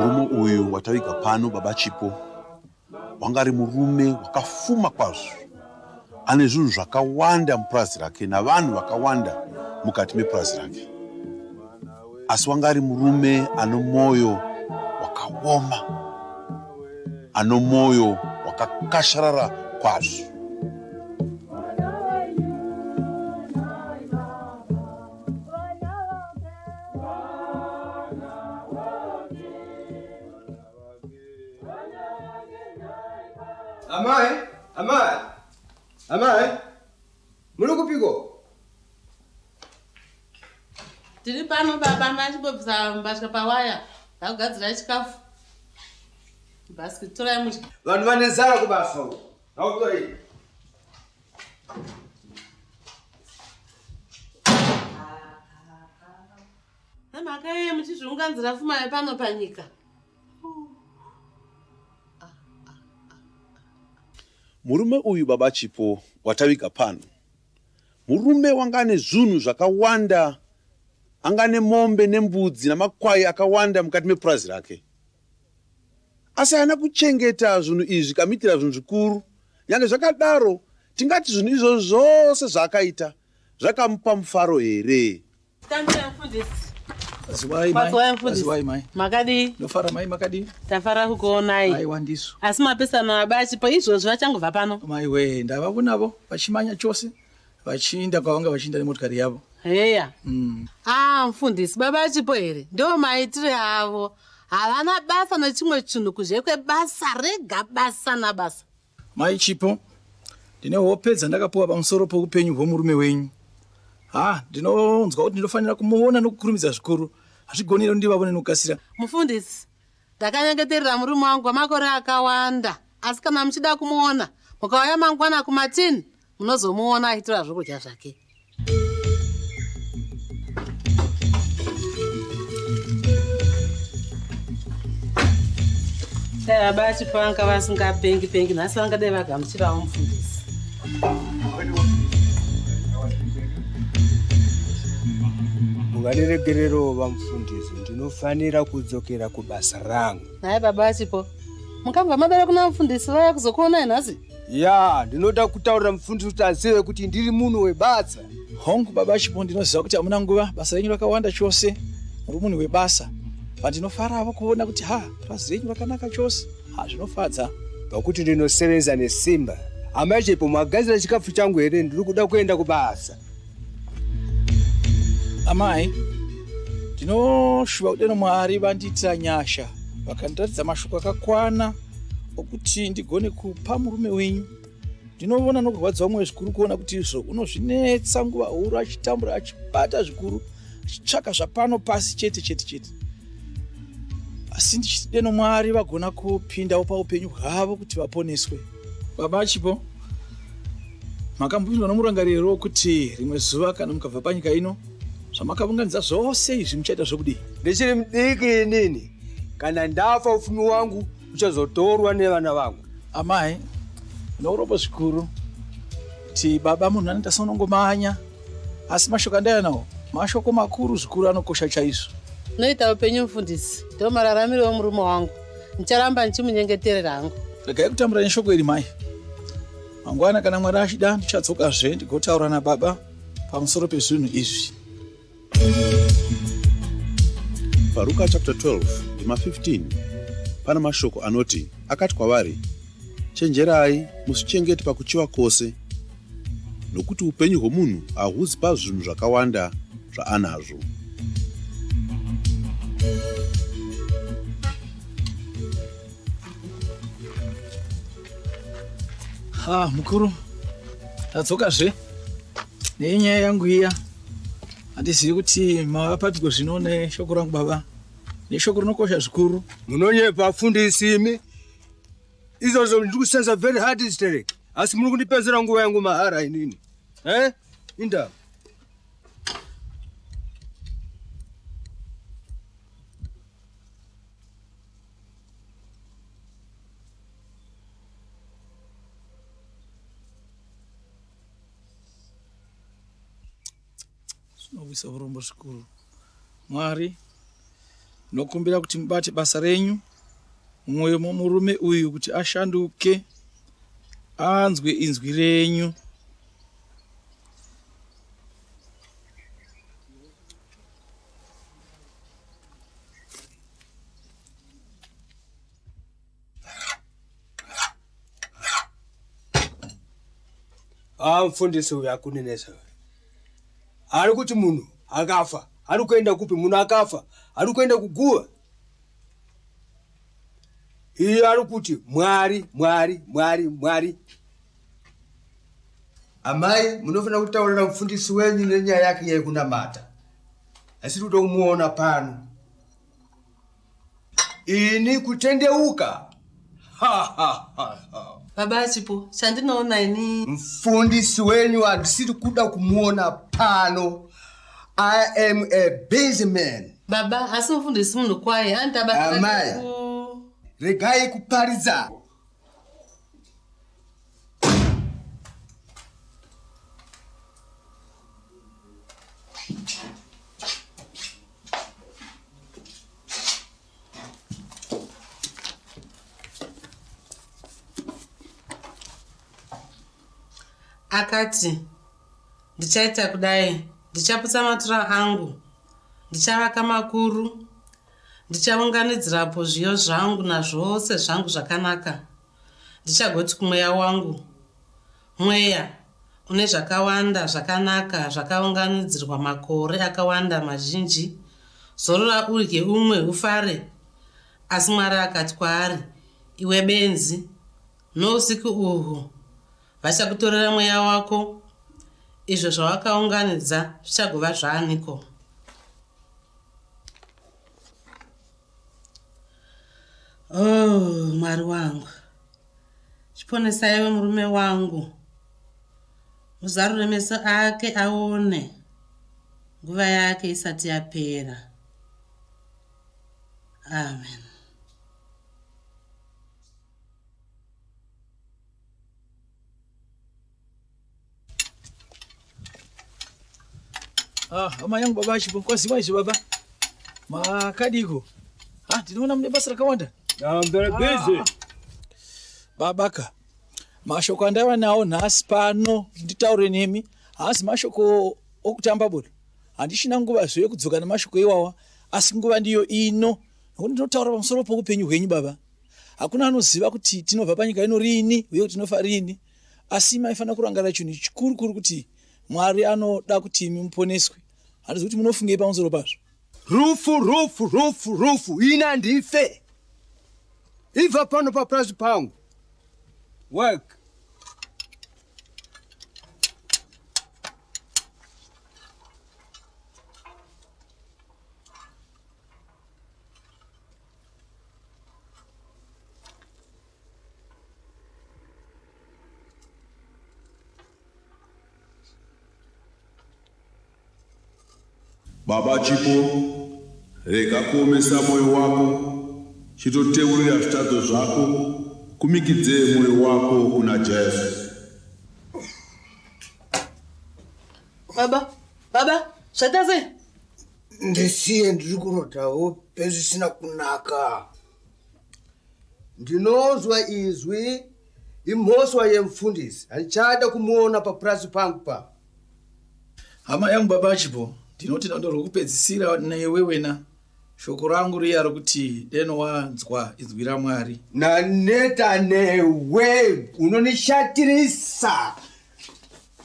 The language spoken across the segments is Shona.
Murume uyu wataviga pano baba Chipo wanga ari murume wakafuma kwazvo ane zvinhu zvakawanda mupurazi rake navanhu vakawanda mukati mepurazi rake asi wanga ari murume ano mwoyo wakaoma ano mwoyo wakakasharara kwazvo. Amai, amai, amai, muri kupiko? Tiri pano baba, machibobvisa mbatya pawaya, ndakugadzira chikafu. Basket, torai mudye. Vanhu vane nzara kubasa uko. Hautorei. Nemhaka yei muchizviunganzira fuma yepano panyika? Murume uyu baba Chipo wataviga pano murume wanga ane zvinhu zvakawanda anga ane mombe nembudzi namakwai akawanda mukati mepurazi rake asi haana kuchengeta zvinhu izvi kamuitira zvinhu zvikuru nyange zvakadaro tingati zvinhu izvozvo zvose zvaakaita zvakamupa mufaro here Tambira mufundisi. Kwaziwai mai. Kwaziwai mufundisi. Kwaziwai mai. Makadii? Ndofara mai makadii? Tafara kukuonai. Aiwa ndisu. Asi mapesana abachipo izvozvi vachangobva pano. Mai wee ndavavonavo vachimanya chose vachiinda kwavanga vachiinda nemotikari yavo. Heya. Ah mufundisi baba chipo here? Ndo maitire avo. Havana basa nechimwe chinhu kuzhe kwebasa rega basa nabasa. Mai Chipo, ndine hope dzandakapuwa pamusoro poupenyu hwomurume wenyu. Ha, ndinonzwa kuti ndinofanira kumuona nokukurumidza zvikuru. Hazvigoni here ndivavone nokukasira? Mufundisi, ndakanyengeterera murume wangu kwamakore akawanda, asi kana muchida kumuona, mukauya mangwana kumatini, munozomuona achitora zvokudya zvake. Dai baba vachipanga vasingapengi pengi nhasi vangadai vagamuchirawo mufundisi. Mungandiregererewo vamufundisi, ndinofanira kudzokera kubasa rangu. Nhai baba vachipo, mukabva madara kuna mufundisi vaya kuzokuonai nhasi? Ya, ndinoda kutaurira mufundisi kuti azive kuti ndiri munhu webasa. Hongu baba Chipo, ndinoziva kuti hamuna nguva, basa renyu rakawanda chose, muri munhu webasa. Pandinofaravo kuona kuti ha, purazi renyu rakanaka chose, ha zvinofadza. Pakuti ndinosevenza nesimba. Amai Chipo, magadzira chikafu changu here? Ndiri kuda kuenda kubasa. Amai, ndinoshuva kudeno Mwari vandiitira nyasha vakandiratidza mashoko akakwana okuti ndigone kupa murume wenyu. Ndinovona nokurwadziwa mwoyo zvikuru kuona kuti izvo unozvinetsa nguva huru achitambura achibata zvikuru achitsvaka zvapano pasi chete chete chete. Asi ndichiti deno Mwari vagona kupindawo paupenyu hwavo kuti vaponeswe. Baba Chipo, makambopindwa nomurangariro wokuti rimwe zuva kana mukabva panyika ino zvamakavunganidza zvose izvi muchaita zvokudii? Ndichiri mudiki inini, kana ndafa ufumi wangu uchazotorwa nevana vangu. Amai, ndinourombo zvikuru kuti baba munhu anoita seunongomanya, asi mashoko andaiya nawo mashoko makuru zvikuru anokosha chaizvo. Noita upenyu mufundisi, ndomararamiro omurume wangu. Ndicharamba ndichimunyengeterera hangu. Regai kutambura neshoko iri mai. Mangwana kana Mwari achida ndichadzokazve ndigotaura nababa pamusoro pezvinhu izvi. Paruka chapter 12 ndima 15 pana mashoko anoti akati kwavari chenjerai musichengete pakuchiva kwose nokuti upenyu hwomunhu hahuzi pazvinhu zvakawanda zvaanazvo. Ha, mukuru, tadzokazve nenyaya yangu iya. Handizivi kuti mava padyo zvino neshoko rangu baba, neshoko rinokosha zvikuru. Munonyepa fundisi imi. Izvozvo ndiri kusenza very hard sterek asi muri kundipedzera nguva yangu mahara inini eh? Indava. Zvinowisa urombo zvikuru. Mwari, ndinokumbira kuti mubate basa renyu mumwoyo momurume uyu kuti ashanduke anzwe inzwi renyu. Ah, mfundisi uyu akuninesa ari kuti munhu akafa ari kuenda kupi munhu akafa ari kuenda kuguva iye ari kuti mwari mwari mwari mwari amai munofanira kutaurira mufundisi wenyu nenyaya yake yekunamata asi tiri kuda kumuona pano Ini kutendeuka. Ha, ha, ha, ha. Baba Chipo, chandinoona ini. Mfundisi wenyu handisiri kuda kumuona pano. I am a busy man. Baba, asi mufundisi munhu kwaye, anditabasa. Amai. Regai kuparidza. Akati, Ndichaita kudai, ndichaputsa matura angu, ndichavaka makuru, ndichaunganidzirapo zviyo zvangu nazvose zvangu zvakanaka, ndichagoti kumweya wangu, Mweya, une zvakawanda zvakanaka zvakaunganidzirwa makore akawanda mazhinji, zorora udye umwe ufare. Asi Mwari akati kwaari, Iwe benzi, nousiku uhu vachakutorera mweya wako, izvo zvawakaunganidza zvichagova zvaaniko? Oh, Mwari wangu. Chiponesaiwe murume wangu, muzarure meso ake aone nguva yake isati yapera. Amen. Ah, hama yangu baba Chipo, kwaziwa izvi baba. Makadiko? Ah, ndinoona mune basa rakawanda. I'm very busy. Ah. Baba ka. Mashoko andaiva nawo nhasi pano nditaure nemi haasi mashoko okutamba bodo. Handichina nguva zve yekudzoka nemashoko iwawa asi nguva ndiyo ino nokuti ndinotaura pamusoro poupenyu hwenyu baba. Hakuna anoziva kuti tinobva panyika ino riini uye kuti tinofa riini. Asi maifanira kurangarira chinhu chikuru kuru kuti Mwari anoda kuti imi muponeswe. Handizivi kuti munofungei pamusoro pazvo. Rufu, rufu, rufu, rufu, ini handife. Ibva pano papurazi pangu. Work. Baba Chipo, rega kuomesa moyo wako, chitoteurira zvitadzo zvako, kumikidze moyo wako kuna Jesu. Baba, baba, zvaita sei? Ndisiye ndiri kurota hope zvisina kunaka. Ndinonzwa izwi imhoswa yemufundisi. Handichada kumuona papurazi pangu pa. Hama yangu baba Chipo, Ndinoti dando rwokupedzisira newe wena. Shoko rangu riya rokuti deno wanzwa inzwi raMwari. Naneta newe unonishatirisa.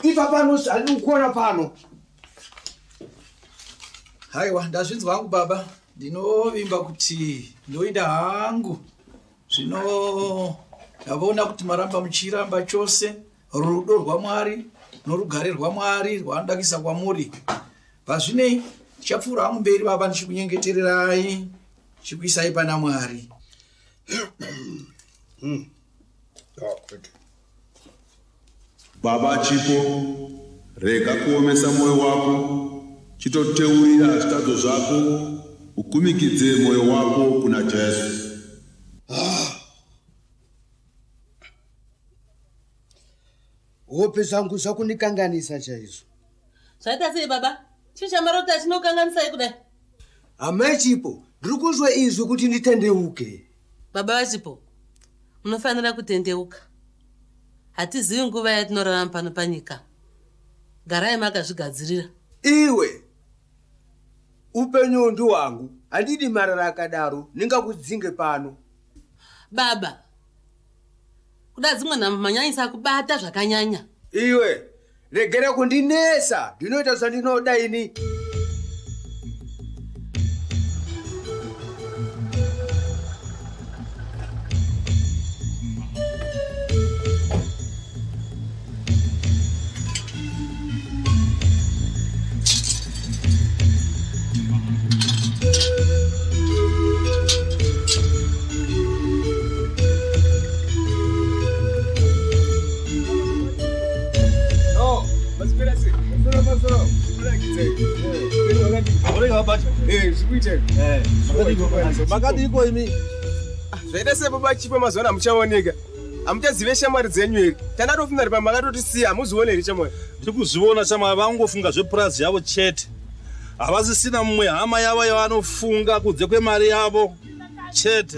Ibva pano handidi kukuona pano. Haiwa ndazvinzwa hangu baba. Ndinovimba kuti ndoinda hangu. Zvino ndavona kuti maramba muchiramba chose rudo rwaMwari norugare rwaMwari rwaanoda kuisa kwamuri. Pazvinei ndichapfuura hangu mberi baba ndichikunyengetererai ndichikuisai pana Mwari. Baba Chipo, rega kuomesa mwoyo wako, chitoteurira zvitadzo zvako ukumikidze mwoyo wako kuna Jesu. Hope zvangu zvakundikanganisa chaizvo. Zvaita sei baba? Chii chamarota chinokanganisai kudai? Amai Chipo, ndiri kunzwa izwi kuti nditendeuke. Baba vaChipo, munofanira kutendeuka. Hatizivi nguva yatinorarama pano panyika. Garai makazvigadzirira. Iwe, upenyu ndiwangu, handidi marara akadaro, ndingakudzinge pano. Baba, kuda dzimwe nhamo manyanyisa kubata zvakanyanya. Iwe, regera kundinetsa, ndinoita zvandinoda ini. Makadiko imi? Zvaita sei baba Chipo mazuva ano hamuchaoneka? Hamuchazive shamwari dzenyu here? Tandatofunga kuti pamwe makatotisiya hamuzvione here shamwari? Ndiri kuzviona shamwari vangofunga zvepurazi yavo chete. Havasisina mumwe hama yavo yavanofunga kunze kwemari yavo chete.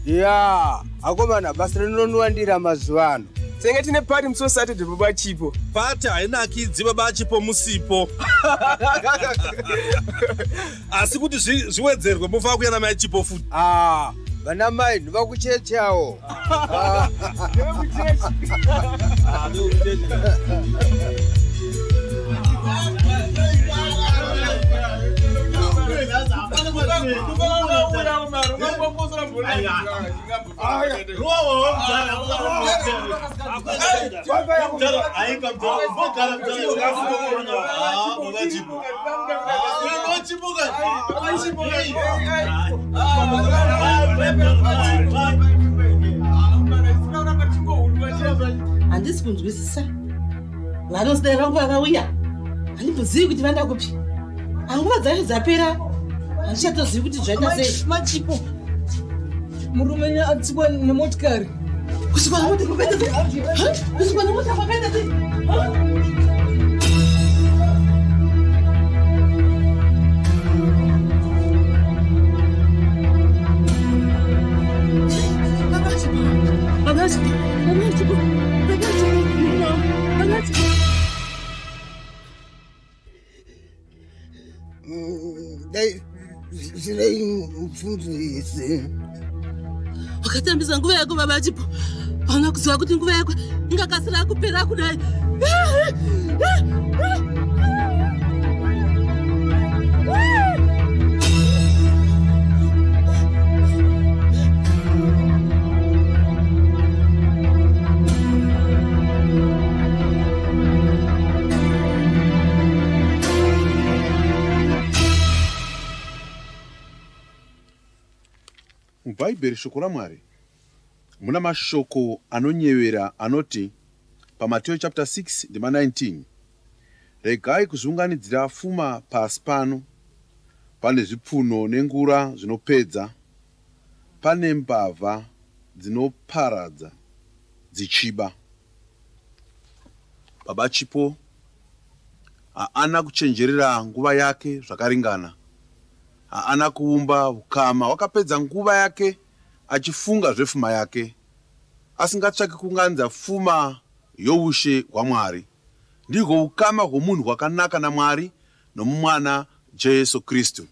Ya, akomana basa rinonowandira mazuva ano. Tenge tine party musi weSaturday baba Chipo. Party hainakidzi baba Chipo musipo. Asi kuti zviwedzerwe mofanira kuuya namai Chipo futi. Ah, vana mai ndovakuchechi awo. Ndevekuchechi. Ah, ndevekuchechi. Handisi kunzwisisa vanozidai vangu vakauya handimbozivi kuti vanda kupi anguva dzacho dzapera handichatozivi kuti zvaita sei machipo murume atsikwa nemotikari kusikwa nemota kwakaita sei kusikwa nemota kwakaita sei Dai zvirei mufundisi. Wakatambisa nguva yako baba Chipo. Hauna kuziva kuti nguva yako ingakasira kupera kudai. MuBhaibheri Shoko raMwari muna mashoko anonyevera anoti paMateo chapter 6 ndima 19, Regai kuzviunganidzira fuma pasi pano, pane zvipfunho nengura zvinopedza, pane mbavha dzinoparadza dzichiba. Baba Chipo haana kuchenjerera nguva yake zvakaringana. Haana kuumba ukama. Wakapedza nguva yake achifunga zvefuma yake, asingatsvaki kuunganidza fuma youshe hwaMwari. Ndihwo ukama hwomunhu hwakanaka naMwari nomumwana Jesu Kristu.